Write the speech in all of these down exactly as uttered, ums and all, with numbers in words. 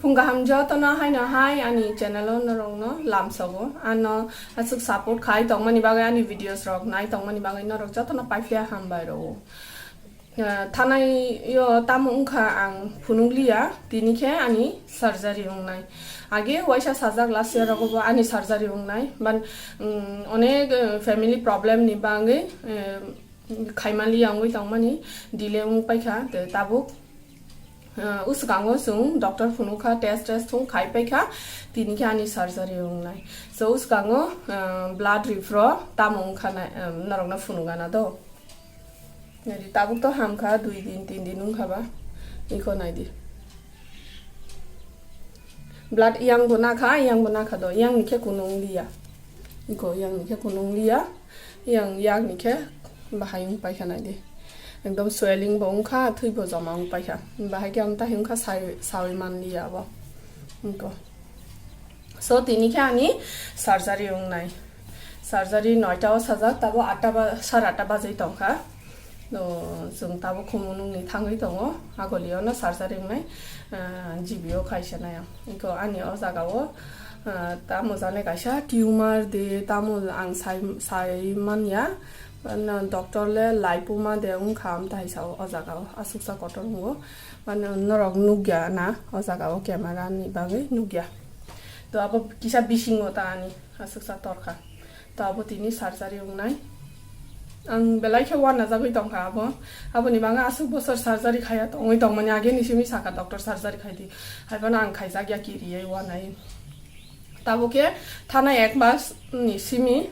Phung kaham jotono haino hai ani channel o norokno lamsogo. Ano aswk support khai tongmani bagwi, ani videos rok nai tongmani bagwi norok jotono paiphiya hambai rwo. Ah, thanai yo tamo wngkha ang phunukliya, tini khe ani surgery wngnai. Age waisa sajak last year rogo bo ani surgery wngnai. Ban, mm, onek, eh, family problem ni bagwi, eh, khaimaliya wngwi tongmani delay wng paikha. Te tabuk, eh, uskango chwng doctor phunukha, test test thung khai paikha, tini khe ani surgery wngnai. So uskango, eh, blood ripro tamo wngkha nai, eh, norokno phunukgana do. Naidi, tabuk to hamkha, dui din, tin din wngkha ba. Iko naidi. Blood yang bo nakha, yang bo nakha do. Yang ni khe kunu wng liya. Iko yang ni khe kunu wng liya. Yang, yang ni khe bahai wng paikha naidi. Ekdom swelling bo wngkha, thwi bo joma wng paikha. Bahai khe amtahai wngkha, sai, sawi man liya bo. Iko. So, tini khe ani surgery wngnai. Surgery noita o sajak, tabo atta ba, sar atta bajwi tongkha. To, chwng tabo Khumulwng ni thangwi tongo. Agoli o no surgery wngnai, ah, G B o khaisa nai ang. Iko ani o jaga o, ah, tamo jani kaisa tumor de, tamo ang sai, sai manya. Ano doctor le lipoma de wngkha, amtahai sao o jaga o. Aswksa kotor wngo. Mane norok nukya na o jaga o camera ni bagwi nukya. To abo kisa bisingo ta ani aswksa torkha. To abo tini surgery wngnai. Ang belai khe uanajagwi tongkha abo. Aboni bagwi aswk bosor surgery khaiya tongwi tongmani age ni simi sakha doctor surgery khaidi. Haiphano ang khaijakya kiriwi uanai. Tabuk khe thanai ek mas ni simi,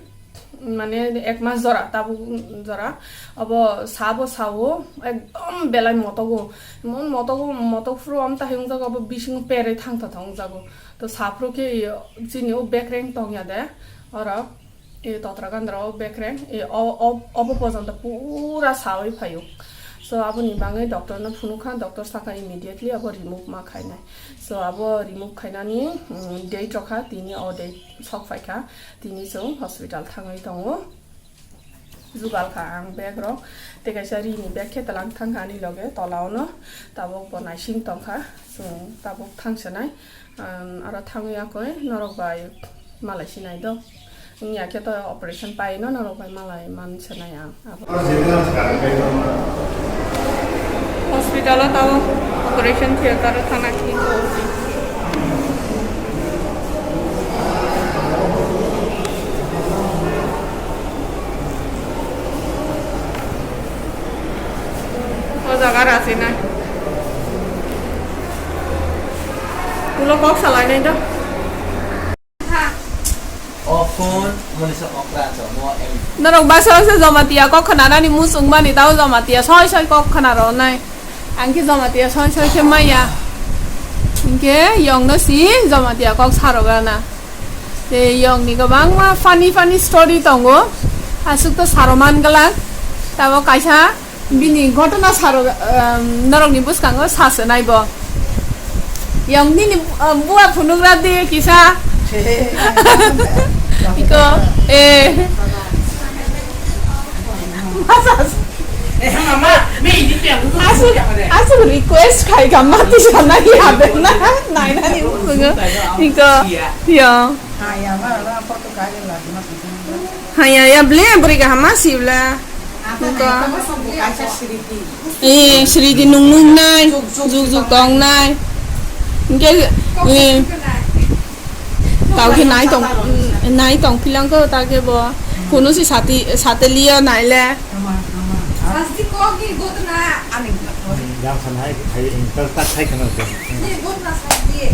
mane ek mas jora, tabuk jora, abo sabo sao ekdom belai motogo, emon motogo, motok phuru amtahai wngjago, abo bisingo perwi thangthothok wngjago. To saphuru khe chini o bekreng tongya de, oro. E totra gandra o bekreng, e o, o, obo porjonto pura sawi phaio. So, aboni bagwi doctor no phunukha, doctor sakha immediately abo remove ma khainai. So, abo remove khainani, mm, date rokha, tini o date sok phaikha, tini chwng hospital thangwi tongo. Jugal kha ang bag rok, tei kaisa rini bag khe tlang thangkha ani loge tola ono, tabuk bo naising tongkha, chwng tabuk thangsanai. Ang aro thangwi yakwi norok bai malai sinai do. Wngya khe to operation paino norok bai malai man sinai ang abo. Hospital o tao operation theater o thana khe. O jaga rasinai. Ulo kok salainai do. O phone, moni sa okra cho, mo em. Norok basa basa Jamatia kok khna nani muchung mani tao Jamatia soi soi kok khna ro nai. Ang khe Jamatia soi soi khe maya. Hingke yong no si Jamatia kok saro gana. Te yong ni kwbangma funny funny story tongo. Aswk to saro man glak. Tabo kaisa bini ghotona saro, um, norok ni bwskango sa se nai bo. Yong nini, um, bua phunugra de kisa. Iko, eh. Masa. Aswk, aswk request khai ka mati sana ya bena. Nai nani bwskango. Iko, yo. Haya ya ble bwrwi kaham ma sibla. Nungkha. Eh, sridi nung nung nai, juk juk tong nai. Hingke, eh, tao khe nai tong, nai tong philang ko ta khe bo. Kunu si sati, sate liya nai le. Yang sanai khai, tak khai kana.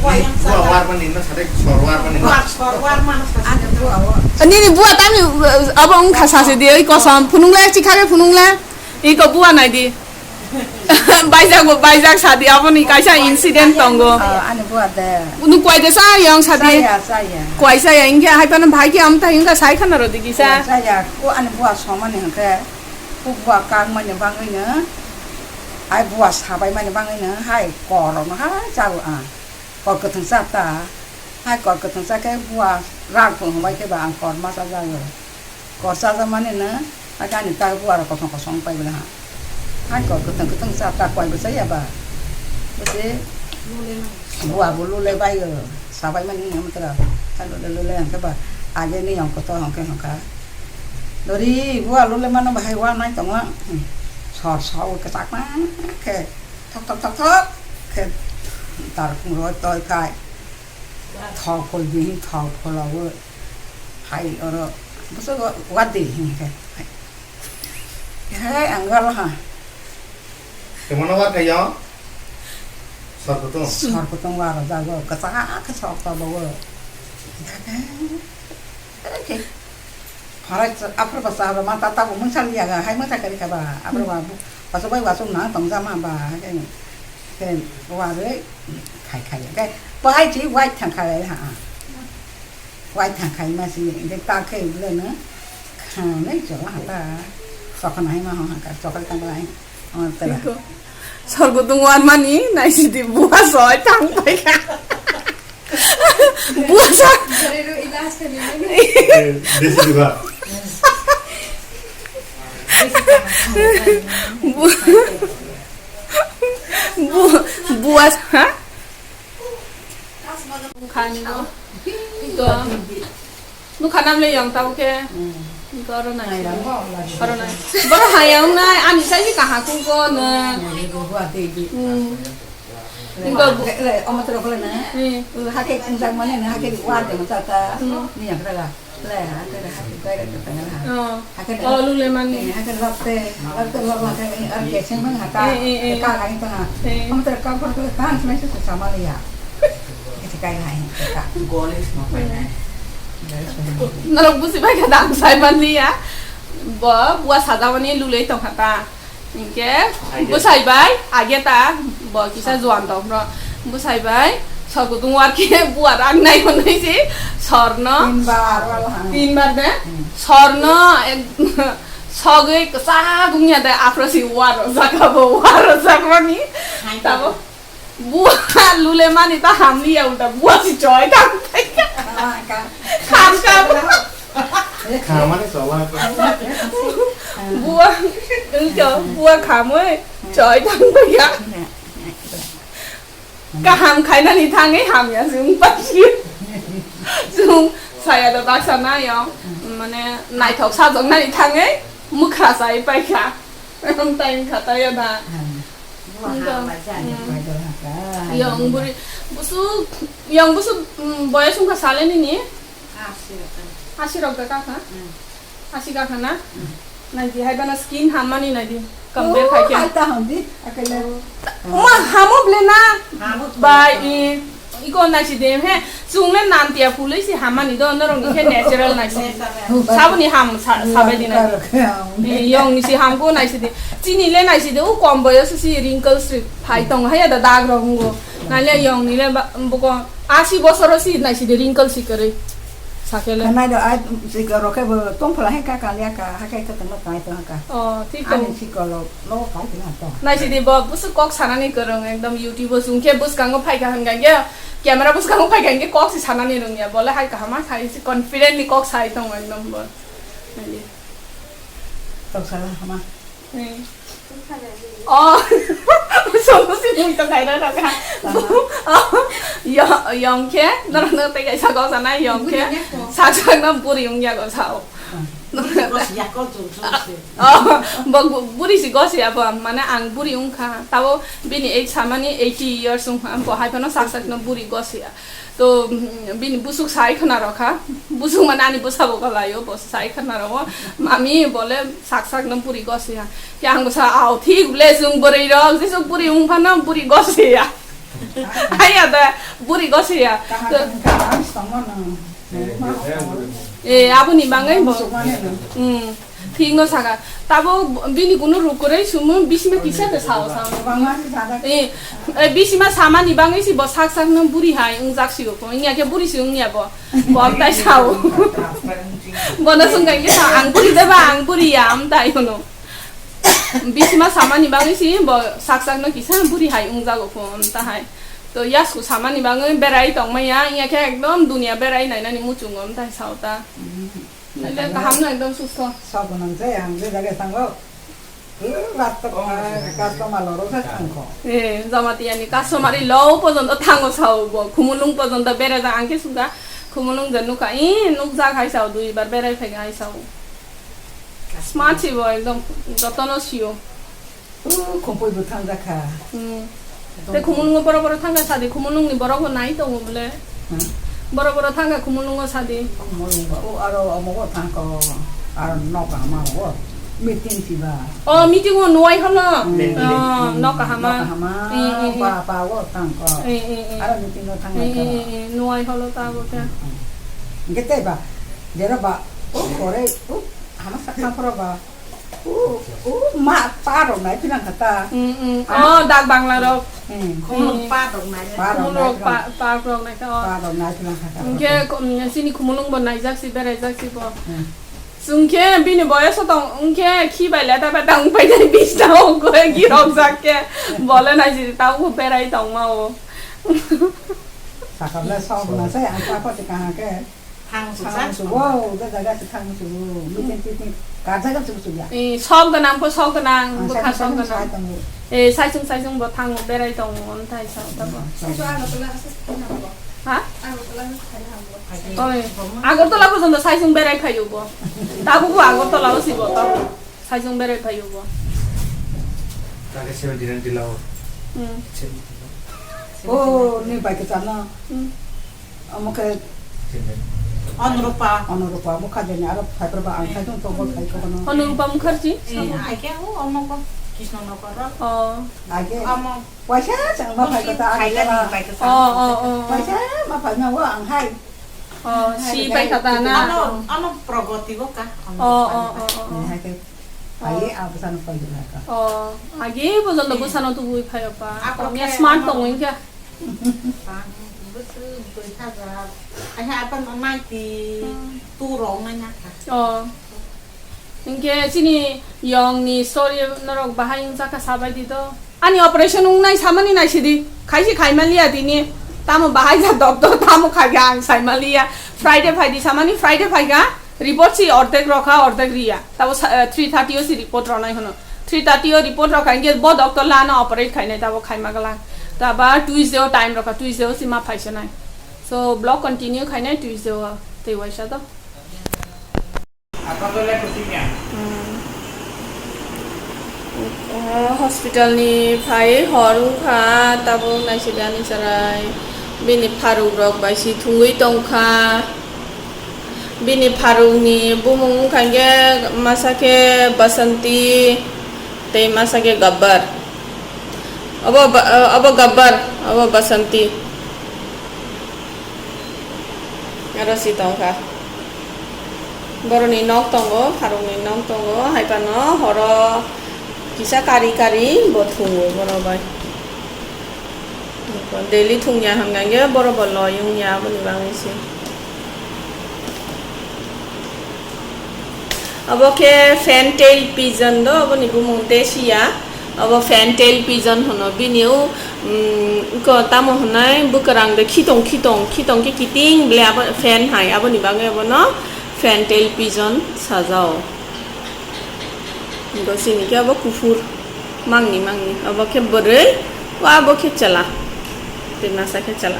Buah war mani na sare sor war mani na. Nini buah tami, abo wngkha sasi di, oi kosom, phunung le, chikha khe phunung le, iko buah nai di. Baijak bo, baijak sadi, abo ni kaisa incident tongo. Ah, ani buah de. Unu kuai de sa yang sadi. Saya, saya. Kuai saya, ingkhe hai phano bhai khe amta ingkha sai khana rodi kisa. Saya, ko ani buah somani hingkhe, ko buah kang mani bangwi no, hai buah sabai mani bangwi no, hai koro no hai chao ang. Kor kwthwng cha ta. Hai kor kwthwng cha khe bua rang thung hwnbai khe ba ang kor ma cha jago. Kor cha jak mani no, hai khe ani ta bua rok kosong kosong wng pai bwla ha. Hai kor kwthwng kwthwng cha ta koi bo cha ya ba. Bwse. Bua bo lule bai o, sabai mani ni amtara. Lule lule ang khe ba age ni ang koto hong khe hong kha. Dori bua lule mano bahai wa nai tong lang. Sor sor ke tak ma khe thok thok thok thok khe tar khung roi toi khai. Thok khol di thok khol o hai oro bosok wa di hing khe. Hai ang galo ha. Temo no wa khayo. Sor kutung. Sor kutung wa ro jago kasa khe sok to bo. Oke. Harai aphro ba sa ma ta ta bo mung sal ya ga hai mung ta kari ka ba aphro ba. Wasu bai wasu na tong jama ba. Ke wa re khai khai ke. Pai chi wai thang khai ha. Wai thang khai ma si de ta khe le na. Kha nei cho ha ta. Sok na hai ma ho ha ka sok ta ba. Tela. Sorgo tong warmani naisidi bua soi thang paikha. Bua sa. Desi diba. Bu- bu- bua sa, ha? Khani no. Ito. Nukha namle yang tau khe. Hmm. Ito aro nai. Nai lang mo, lagi. Aro nai. Boro hayang nai, ani sai ni kaha ku ko na. Nai, nai, nai, nai, nai. Hmm. Ito bu- le, omo tro ko le na. Hmm. Hake kunjak mane na, hake wa de mo ta ta. Hmm. Ni yang kra la. Le, hake, hake, koi ra ta ta la. Oh. Hake. Oh, lule mani. Eh, hake lok te, lok te, lok, lok, hake, ar ke seng bang haka. Eh, eh, eh. Ka, ka, ka. Eh. Am ter ka, por ka, ka, seng, seng, sama le ya. Ese kai nai, ka. Gole sma pai nai. Norok busi bai ka dang sai man li ya. Bo, bua sada mani lule tong hata. Hinkhe bwsai bai, age ta bo kisa juan tong phro. Bwsai bai, sor kutung war khe bua rang nai hwnwi se sorno. Tinbar wal hang. Tinbar de? Hmm. Sorno ek-, sogwi kwchak wngya de, aphro si war rwjak abo, war rwjak mani. Hai tabo. Bua lule mani ta hamliya ulta bua si choi tang. Ah, ka. Kham kham. Khamani chola. Bua, wngkha, bua khamwi choi tang ya. Kaham khainani thangwi hamya chwng paikha. Chwng saya da baksa nai yong, mane naithok sajoknani thangwi mwkha chai paikha. Time kha ta ya da. Wngkha. Yong buri, busuk, yong busuk, mm, boyos wngkha sale nini? Asi rok. Asi rok da kakha? Hmm. Asi kakha na? Hmm. Naidi, hai bana skin hammani naidi. Compare khai khe. Hai ta handi, akele. Ma hamo ble na? Hamo bai, ble. I, iko naisi de, he. Chwng le nantia phulwi si hammani do, norok ni khe natural naisi. Natural. Saboni ham sa-, sabai di nai. Karo khe ham. Eh, yong ni si ham ko naisi di. Chini le naisi di, u kom boyos si wrinkles ri phai tong, haya da dag rok ngo. Nai le yong ni le ba, buko asi bosor si naisi di wrinkles si kwrwi. Sakhe le. Khanai do ai si rok khe bo tong phla he ka ka le ka, ha kai ka tong ma kai to ha ka. Oh, thik to. Ani si ko lo. Logo kai tini hato. Naisidi bo busuk kok sanani kwrwng ekdom YouTube o chwng khe bwskango phaikha hwnkha khe camera bwskango phaikha hwnkhe kok se sanani rwngya bole hai kaham ma khai se confidently kok sai tongo ekdom bo. Naidi. Tok sala hama. Hmm. Oh. Somo si mui to khai rwkha. Oh. Yo-, yong khe norok no tei kaisa kok sanai yong khe. Sak sak no buri wngya go sao. Buri si gosi ya, kol chum chum si. Oh, bo bu-, buri si gosi ya bo, mane ang buri wngkha. Tabo bini age samani eighty years wngkha, bo hai phano sak sak no buri gosi ya. To, mm, bini busuk sai khna rokha. Busuk mane ani bwsa bo kalaio, bo sai khna ro. Mami bole sak sak no buri gosi ya. Khe ang bwsa, "Au, thik le chwng bwrwi rok, jesuk buri wng phano buri gosi ya." Ai ada buri gosi ya. Kaham to wngkha, ang songma no. Eh, aboni bangwi bo. Sukmani no. Hmm. Thik no saka. Tabo bini kunu ruk kwrwi sumo bisima kisa de sao sao. Bangma si sada. Eh, eh, bisima samani bangwi si bo sak sak no buri hai wngjak si ko. Inya khe buri si wngya bo. Bo tai sao. Bo no sung kai khe sao. Ang buri de ba, ang buri ya, am tai hono. Bisima samani bangwi si bo sak sak no kisa buri hai wngjago kho, am ta hai. To yasku samani bangwi berai tongmaya, inya khe ekdom dunia berai nainani muchungo, am tai sao ta. Nile kaham no ekdom susto. Sok nang se ang je jage sango. Rasta, ah, customer loro sa thangko. Eh, Jamatia ni customer i lo pojonto thango sao bo. Khumulwng pojonto berajak ang khe sungkha. Khumulwng je nukha, i nukjak hai sao, dui bar berai phai hai sao. Smart si bo ekdom, jotono sio. Uh, khopoi bo thangjak kha. Hmm. Te Khumulwngo boro boro thangkha sadi, Khumulwngni borok bo nai tongo bole. Hmm? Boro boro thangkha Khumulwngo sadi. Khumulwngo, o aro omo bo thangkha, aro nok ama bo meeting siba. O meeting o nuai holo. Hmm. O, nok kahama. Nok kahama, Hmm, hmm, hmm. Ba, ba o thangkha. Hmm, hmm, hmm. Aro meeting o thangkha. Hmm, hmm, hmm, hmm. Nuai holo ta bo khe. Hmm. Hingke tei ba, jera ba, o kore, o hama sakha phoro ba. O, o, ma, pa rok nai philang kha ta. Mm, mm. Ah. Oh, dak bangla rok. Hmm. Khumulwng pa rok nai. Pa rok Khumulwng nai rok, pa, pa rok nai kha, oh. Pa rok nai philang kha ta. Hingke, ko-, mm, chini Khumulwng bo naijak si, beraijak si bo. Hmm. Chwng khe bini boyoso tong, hingke khi bai leta beta wng pai nai, bisna wng khe girok jak khe. Bole nai si, tabo berai tongma o. Sakha le sok na se, ang sakha te kaha khe. Thang suksa. Thang sugo, uda jaga se thang sugo. Meeting titing, kar jaga sugo sugo ya. Eh, sok gwnang pho sok gwnang, ah, bwkha sai sok sung gwnang. Sai tongo. Eh, saisung saisung bo thango, berai tongo, onthai sa, tabo. Ah, sai sung. Saisung Agartala se thang hambo. Ha? Agartala se thang hambo. Oi, Agartala porjonto saisung berai phaio bo. Tabuk bo Agartala o si bo, tabuk. Saisung berai phaio bo. Kake seventy nine dilao. Hmm. Oh, ni bai ke chana. Hmm. Omo khe Onurupa. Onurupa Mukherjee ni aro phaibrwkba ang khai tong tongbo khai kono. Onurupa Mukherjee? Eh, ai khe o omo ko Krishnanagar ro. Oh. Ai khe omo waisa chang ma phai kota ang khai khe kota. Oh, oh, oh, oh. Waisa ma phai ma o ang hai. Oh, hai si khai phai kota na. Ano, ano Pragati bo ka. Oh, oh, oh, oh, oh. Hai khe. Phai ye, oh, abo sano phai jora ka. Oh, age bo jondo bo sano tubui phai opa. Ako khe smart tongo inkha. Bwswk dui hajar. Ai ha, apa ninety two rok nai na kha. Oh. Hingke chini yong ni story norok bahai wngjakha sabai di do. Ani operation wngnai samani naisidi. Khaisi khaimaliya tini. Tamo bahai ja doctor tamo khaikha ang saimaliya. Friday phaidi samani, Friday phaikha. Report si ordek rokha, ordek riya. Tabo sa-, eh, three thirty o si report ronai hono. Three thirty o report rokha, hingke bo doctor lano operate khainai, tabo khaima gala. Taba Tuesday o time rokha, Tuesday o si ma phaisanai. So, vlog continue khainai Tuesday o, tei waisa to. Hmm. Eh, hospital ni phai hor wngkha, tabuk naisida ni chwrai bini pharuk rok bai si thungwi tongkha. Bini pharukni bumung wngkha hwnkhe masa khe Basanti tei masa khe Gabbar. Obo ba-, obo Gabbar, obo Basanti. Aro si tongkha. Boroni nok tongo, pharukni nok tongo, hai phano horo kisa kari kari bo thungo borok bai. Daily thungya hwnkha hwnkhe borok bo loi wngya aboni bagwi se. Obo khe fantail pigeon do, aboni bumung te siya. Obo fantail pigeon hwno, bini o, mm, iko tamo hwnai bwkwrang de khitong khitong, khitong khe kiting ble abo fan hai, aboni bagwi abono fantail pigeon sajao. Iko sini khe abo kuphur. Mangni, mangni. Obo khe bwrwi, o abo khe chwla. Tei masa khe chwla.